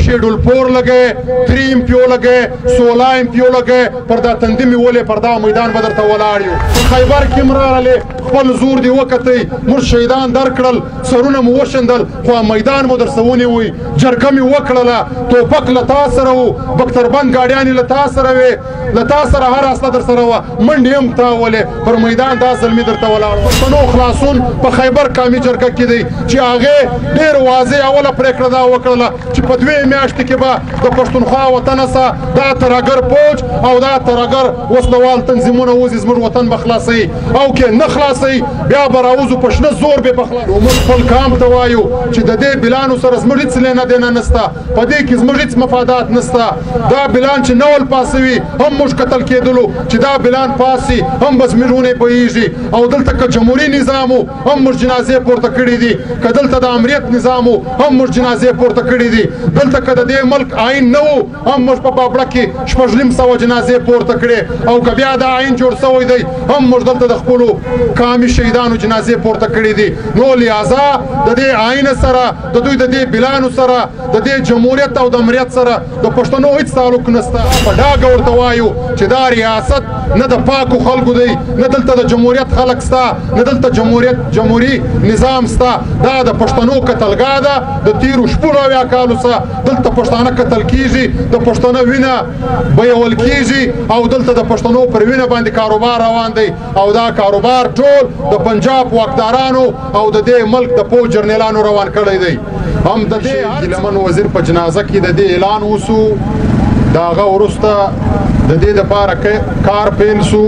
شیډول 4 لګې، 3 MPO لګې، 16 MPO لګې، پر دا تندې مې ولې پر دا میدان به درته ولاړ یو. خیبر کې هم راغلې، خپل زور دې وکتی، موږ شهیدان درکړل، سرونه مو وشندل، خو میدان مو درسه ونیوی، جرګه مې وکړله، توپک له تا سره و، بکتربند ګاډیانې له تا سره وې، له تا سره هر اصله در سره وه، منډې هم تا ولې، پر میدان دا زلمي درته ولاړ. پښتنو خلاصون په خیبر قامي جرګه کې دی چې هغې ډېر واضح اوله پرېکړه دا وکړله چې په 2 میاشتې کې به د پښتونخوا وطن څخه دا ترهګر فوج او دا ترهګر وسلوال تنظیمونه وځي، زموږ وطن به خلاصوي، او که نه خلاصوي بیا به راوځو په شنه زور به په خلاص. نو موږ خپل کام ته وایو چې د دې بلانو سره زموږ هېڅ لینه دینه نسته، په دې کې زموږ هېڅ مفادات نسته. دا بلان چې نه ول پاسوي هم موږ قتل کېدلو، چې دا بلان پاسي هم به زموږ ونې بهیږي. او دلته که جمهوري نظام و هم موږ جنازې پورته کړې دي، که دلته د امریت نظام و هم موږ جنازې پورته کړې دي، دلته که د دې ملک آیین نه و هم موږ په بابړه کې 6.5 جنازې پورته کړې، او که بیا دا آیین جوړ سوی دی هم موږ دلته د خپلو قامي شهیدانو جنازې پورته کړې دي. نو لهذا د دې آیین سره، د دوی د دې بلانو سره، د دې جمهوریت او د امریت سره د پښتنو هېڅ تعلق نسته. په ډاګه ورته وایو چې دا ریاست نه د پاکو خلکو دی، نه دلته د جمهوریت خلک سته، نه دلته جمهوري نظام سته. دا د پښتنو قتلګاه ده. د تیرو 76 کالو څخه دلته پښتانه قتل کیږي، د پښتنو وینه بهیول کیږي، او دلته د پښتنو پر وینه باندې کاروبار روان دی، او دا کاروبار ټول د پنجاب واکدارانو او د دې ملک د پوځ جرنیلانو روان کړی دی. هم د دې ګیلمن وزیر په جنازه کې د دې اعلان وسو، د هغه وروسته د دې دپاره کار پیل سو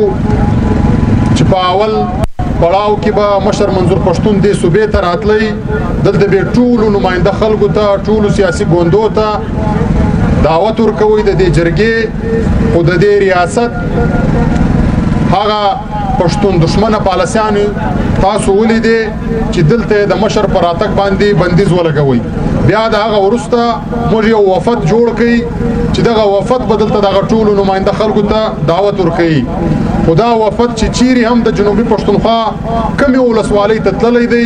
چې په اول پړاو کې به مشر منظور پښتون دې صوبې ته راتلی، دلته به ټولو نماینده خلکو ته، ټولو سیاسي ګوندو ته دعوت ورکوي د دې جرګې. خو د دې ریاست هغه پښتون دښمنه پالیسیانو تاسو ولیدې چې دلته د مشر پر راتګ باندې بندیز ولګوي. بیا د هغه وروسته موږ یو وفد جوړ کړي چې دغه وفد به دلته دغه ټولو نماینده خلکو ته دعوت ورکوي. خو دا وفد چې چیرې هم د جنوبي پښتونخوا کمې ولسوالۍ ته تللی دی،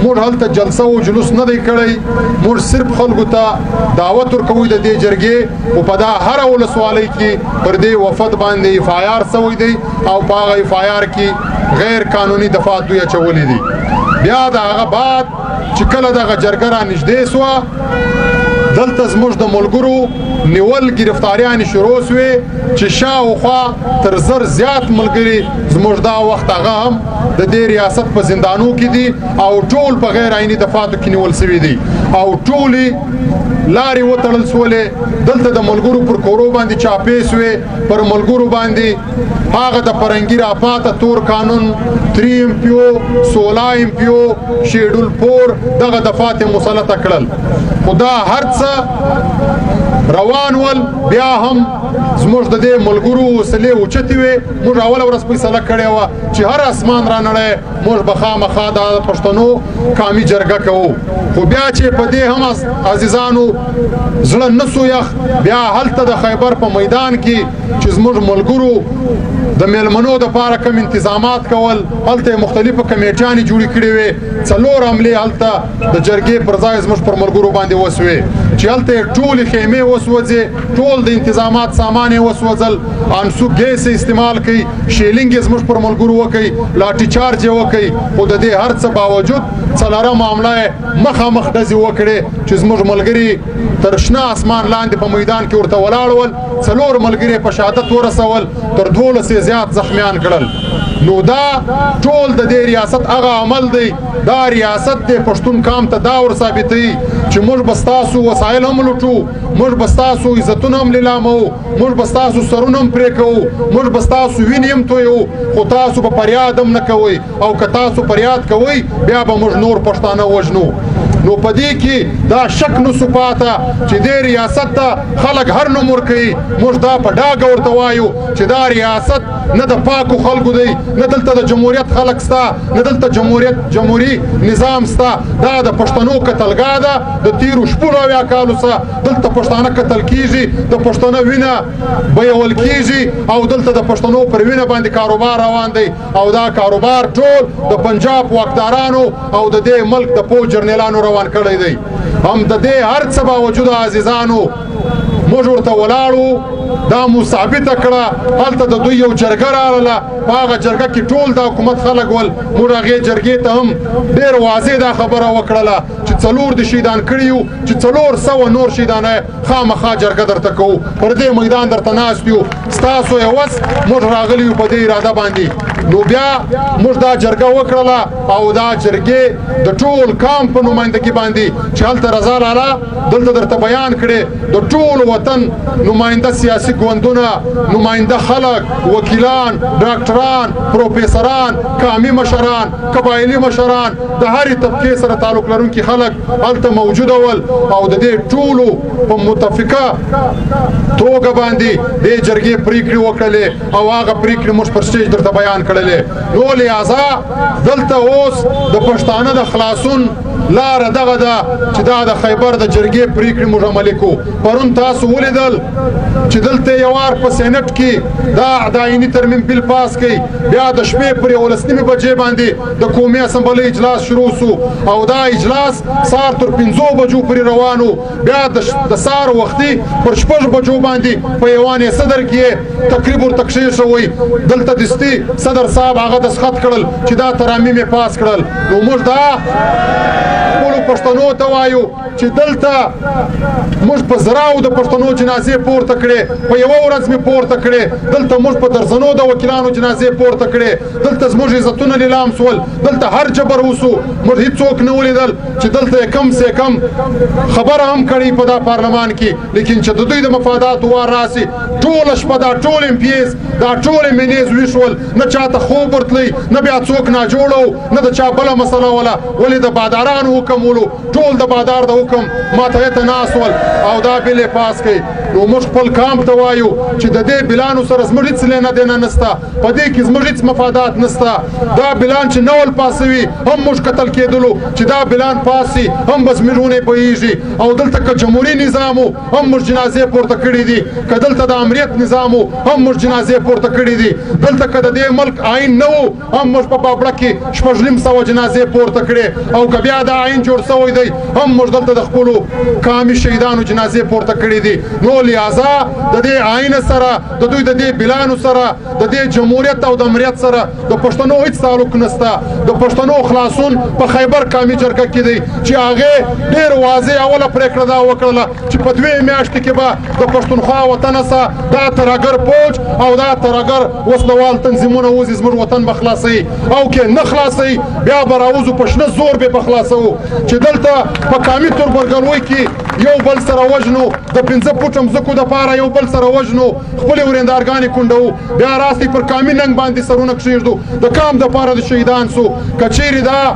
موږ هلته جلسه او جلوس نه دی کړی، موږ صرف خلکو ته دعوت ورکوو د دې جرګې. خو په دا هره ولسوالۍ کې پر دې وفد باندې اف آی آر سوی دی، او په هغه اف آی آر کې غیر قانوني دفعات دوی اچولي دي. بیا د هغه بعد چې کله دغه جرګه را نږدې سوه، دلته زموږ د ملګرو نیول ګرفتاریانې شروع سوې چې شاوخوا تر 1000 زیات ملګري زموږ دا وخت هغه هم د دې ریاست په زندانو کې دي، او ټول په غیر آییني دفعاتو کې نیول سوي دي، او ټولې لارې وتړل سولې. دلته د ملګرو پر کورو باندې چاپې سوې، پر ملګرو باندې هغه د پرنګي راپاته تور قانون 3 MPO، 16 MPO، شیډول 4 دغه دفعات یې مسلطه کړل. خو دا هر څه روان ول، بیا هم زموږ د دې ملګرو حوصلې اوچتې وې. موږ اوله ورځ فیصله کړې وه چې هر اسمان رانړی موږ به خامخا دا پښتنو قامي جرګه کوو. خو بیا چې په دې هم عزیزانو زړه نه سو یخ، بیا هلته د خیبر په میدان کې چې زموږ ملګرو د میلمنو دپاره کوم انتظامات کول، هلته یې مختلفې کمیټیانې جوړې کړې وې. 4 حملې هلته د جرګې پر ځای زموږ پر ملګرو باندې وسوې چې هلته یې ټولې خیمې وسوځې، ټول د انتظامات سامان یې وسوځل، آنسو ګیس یې استعمال کړي، شیلینګ یې زموږ پر ملګرو وکړي، لاټي چارج یې وکړي. خو د دې هر څه باوجود څلورمه حمله یې مخامخ ډزې وکړې چې زموږ ملګري تر شنه اسمان لاندې په میدان کې ورته ولاړ ول. 4 ملګري په شهادت ورسول، تر 12 یې زیات زخمیان کړل. نو دا ټول د دې ریاست هغه عمل دی، دا ریاست د پښتون قام ته دا ور ثابتوي چې موږ به ستاسو وسایل هم لوټو، موږ به ستاسو عزتونه هم لیلاموو، موږ به ستاسو سرونه هم پرې کوو، موږ به ستاسو وینې هم تویو، خو تاسو به فریاد هم نه کوئ، او که تاسو فریاد کوئ بیا به موږ نور پښتانه وژنو. نو په دې کې دا شک نسو پاته چې دې ریاست ته خلک هر نوم ورکوي. موږ دا په ډاګه ورته وایو چې دا ریاست نه د پاکو خلکو دی، نه دلته د جمهوریت خلک سته، نه دلته جمهوري نظام سته. دا د پښتنو قتلګاه ده. د تیرو 76 کالو څخه دلته پښتانه قتل کیږي، د پښتنو وینه بیول کیږي او دلته د پښتنو پر وینه باندې کاروبار روان دی او دا کاروبار ټول د پنجاب واکدارانو او د دې ملک د پوځ جرنیلانو روان کړی دی. هم د دې هر څه باوجود عزیزانو موږ ورته ولاړو، دا مو ثابته کړه. هلته د دوی یو جرګه راغله، په هغه جرګه کې ټول د حکومت خلک ول. موږ هغې جرګې ته هم ډېر واضح دا خبره وکړله چې 4 د شهیدان کړي یو، چې 400 نور شهیدان خامخا جرګه درته کوو، پر دې میدان درته ناست یو، ستاسو یې وس موږ راغلي یو په دې اراده باندې. نو بیا موږ دا جرګه وکړله او دا جرګې د ټول کام په نمایندګي باندې چې هلته رضا لالا دلته درته بیان کړې، د ټول وطن نماینده سیاسي ګوندونه، نماینده خلک، وکیلان، ډاکټران، پروفیسران، قامي مشران، قبایلي مشران، د هرې طبقې سره تعلق لرونکي خلک هلته موجوده ول او د دې ټولو په متفقه توګه باندې دې جرګې پرېکړې وکړلې او هغه پرېکړې موږ پر سټیج درته بیان کړلې. نو لهذا دلته اوس د پښتانه د خلاصون لاره دغه ده چې دا د خیبر د جرګې پرېکړې موږ عملي کړو. پرون تاسو ولیدل چې دلته یو وار په سینټ کې دا د آییني ترمیم بل پاس کړي، بیا د شپې پر 11:30 بجې باندې د قومي اسمبلۍ اجلاس شروع سو او دا اجلاس سهار تر 5 بجو پورې روان و. بیا د سهار وختي پر 6 بجو باندې په ایوان صدر کې تقریب ورته کښېښوئ. دلته دستي صدر صاحب هغه دستخط کړل چې دا ترامیم یې پاس کړل. نو موږ دا خپلو پښتنو ته وایو چې دلته موږ په زراو د پښتنو جنازې پورته کړې، په یوه ورځ مې پورته کړې. دلته موږ په درزنو د وکیلانو جنازې پورته کړې، دلته زموږ عزتونه لیلام سول، دلته هر جبر وسو. موږ هیڅوک نه ولیدل چې دلته یې کم سه کم خبره هم کړې په دا پارلمان کې، لیکن چې د دوی د مفاداتو وار راسي ټوله شپه دا ټول ایم پي ایز، دا ټول ایم این ایز ویښول، نه چاته خوب ورتلی، نه بیا څوک ناجوړه و، نه د چا بله مسله وله. ولې د بادارانو حکم ولو، ټول د بادار د حکم ماته ته ناست ول او دا بل یې پاس کړي. نو موږ خپل کام ته وایو چې د دې بلانو سره زموږ هېڅ لینه دینه نسته، په دې کې زموږ هېڅ مفادات نسته. دا بلان چې نه ول پاسوي هم موږ قتل کېدلو، چې دا بلان پاسي هم به زموږ ونې بهیږي. او دلته که جمهوري نظام و هم موږ جنازې پورته کړې دي، که دلته د امریت نظام و هم موږ جنازې پورته کړې دي، دلته که د دې ملک آیین نه و هم موږ په بابړه کې 650 جنازې پورته کړې، او که بیا دا آیین جوړ سوی دی هم موږ دلته د خپلو قامي شهیدانو جنازې پورته کړې دي. نو لهذا د دې آیین سره، د دوی د دې بلانو سره، د دې جمهوریت او د امریت سره د پښتنو هیڅ تعلق نسته. د پښتنو خلاصون په خیبر قامي جرګه کې دی چې هغې ډېر واضح اوله پرېکړه دا وکړله چې په 2 میاشتې کې به د پښتونخوا وطن څخه دا ترهګر پوج او دا ترهګر وسلوال تنظیمونه وځي، زموږ وطن به خلاصوي، او که نه خلاصوي بیا به راوځو په شنه زور به په خلاصوو. چې دلته په قامي تربرګلوۍ کې یو بل سره وژنو، د 5 فوټه مځکو دپاره یو بل سره وژنو، خپلې ورېندارګانې کونډوو، بیا راسئ پر قامي ننګ باندې سرونه کښېږدو، د قام دپاره د شهیدان سو. که چیرې دا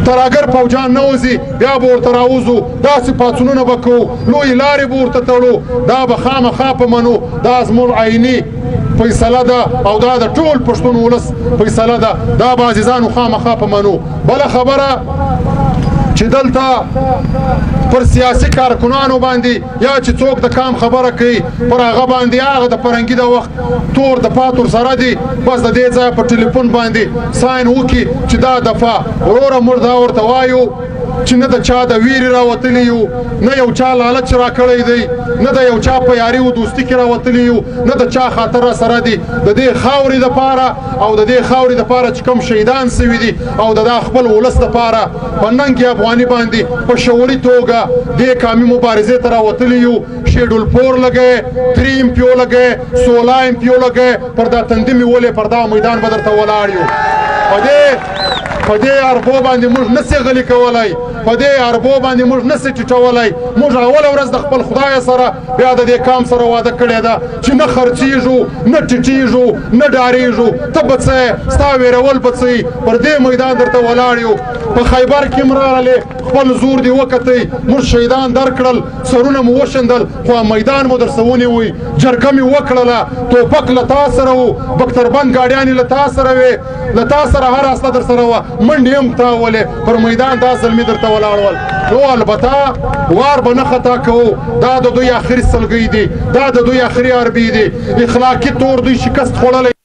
ترهګر پوجان نه وځي بیا به ورته راوځو، داسې پاڅونونه به کوو، لویې لارې به ورته تړو، دا به خامخا په منو. دا زموږ عیني فیصله ده او دا د ټول پښتون ولس فیصله ده، دا به عزیزانو خامخا په منو. بله خبره چې دلته پر سیاسي کارکنانو باندې یا چې څوک د کام خبره کوي پر هغه باندې هغه د پرنګي د وخت تور د پاتور سره دی، بس د دې ځای په ټلیفون باندې ساین وکړي چې دا دفعه وروره موږ دا ورته وایو چې نه د چا د ویرې راوتلي یو، نه یو چا لالچ راکړی دی، نه د یو چا په یاري و دوستي کې راوتلي یو، نه د چا خاطر را سره دی. د دې خاورې دپاره او د دې خاورې دپاره چې کوم شهیدان سوي دي او د دا خپل ولس دپاره په ننګ افغاني باندې په شعوري توګه دې قامي مبارزې ته راوتلي یو. شیډول 4 لګی، 3 ایم پي او لګی، 16 ایم پي او لګی، پر دا تندي مې ولې پر دا میدان به درته ولاړ یو. په دې په دې عربو باندې موږ نه سي غلي کولی، په دې عربو باندې موږ نه سي ټیټولی. موږ اوله ورځ د خپل خدای سره بیا د دې کام سره واده کړې ده چې نه خرڅېږو، نه ټیټېږو، نه ډارېږو. ته به څه، ستا ویرول به څه، پر دې میدان درته ولاړ یو. په خیبر کې هم راغلې، خپل زور دې وکتی، موږ شهیدان درکړل، سرونه مو وشندل، خو میدان مو درسه ونیوی. جرګه مې وکړله، توپک له تا سره و، بکتربند ګاډیانې له تا سره وې، له تا سره هر اصله در سره وه، منډې هم تا ولې، پر میدان دا زلمي درته ولاړ ول. نو البته وار به نه خطا کوو، دا د دوی آخري سلګۍ دي، دا د دوی آخري عربي دي. اخلاقي تور دوی شکست خوړلی.